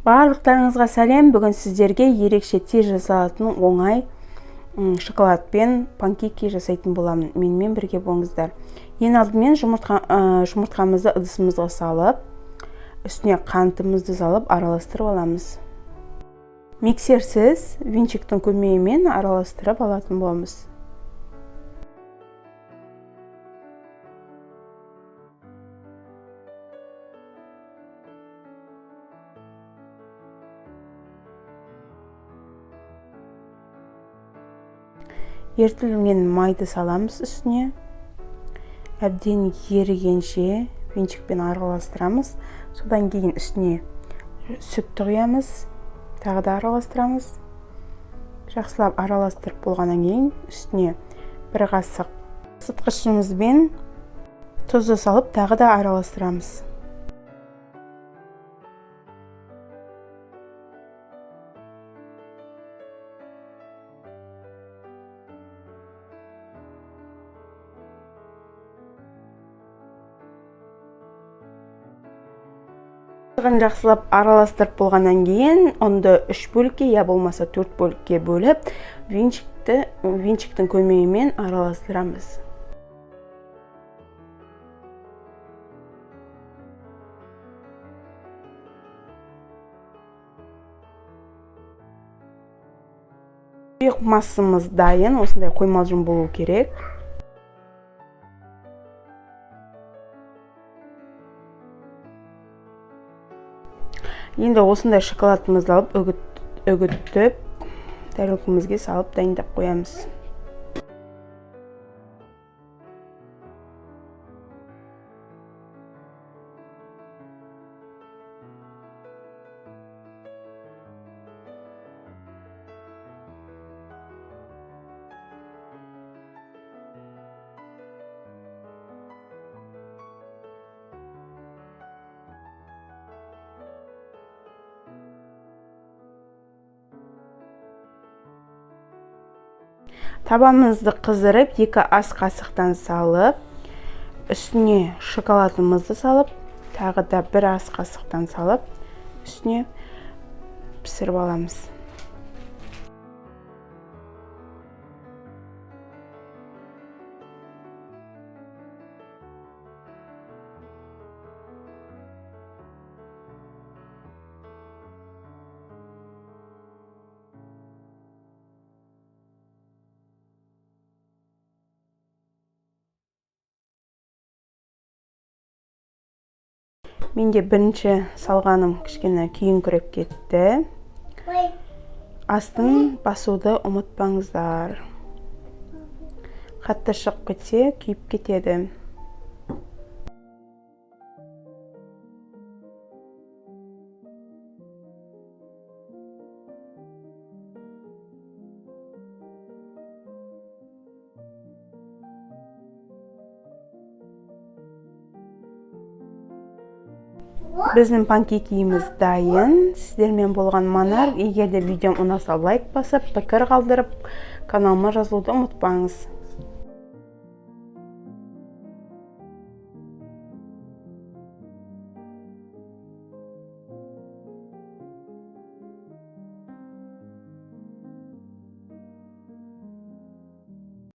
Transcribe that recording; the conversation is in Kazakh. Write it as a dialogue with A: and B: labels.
A: Барлықтарыңызға сәлем! Бүгін сіздерге ерекше тез жасалатын оңай шоколадпен панкейки жасайтын боламын. Менімен бірге болыңыздар. Ең алдымен жұмыртқамызды ыдысымызға салып, үстіне қантымызды салып, араластырып аламыз. Миксерсіз, венчиктің көмегімен араластырып алатын боламыз. Ерітілген майды саламыз үстіне. Әбден ерігенше венчикпен араластырамыз. Содан кейін үстіне сүтті құямыз, тағы да араластырамыз. Жақсылап араластырып болғаннан кейін үстіне бір қасық ысытқышымызбен тұзды салып, тағы да араластырамыз. Жақсылап араластырып болғаннан кейін ұнды үш бөлікке, я болмаса төрт бөлікке бөліп, венчиктің көмегімен араластырамыз. Сұйық массамыз дайын, осындай қоймалжың болу керек. Енді осындай шоколадымызды алып, үгіттіп, тарелкамызға салып дайындап қоямыз. Табамызды қыздырып, 2 ас қасықтан салып, үстіне шоколадымызды салып, тағы да 1 ас қасықтан салып, үстіне пісіріп аламыз. Менде бірінші салғаным кішкене күйіңкіреп кетті. Астын басуды ұмытпаңыздар. Қатты шығып кетсе, күйіп кетеді. Біздің панкейкіміз дайын. Сіздермен болған Манар. Егер де видеом ұнаса, лайк басып, пікір қалдырып, каналыма жазылуды ұмытпаңыз.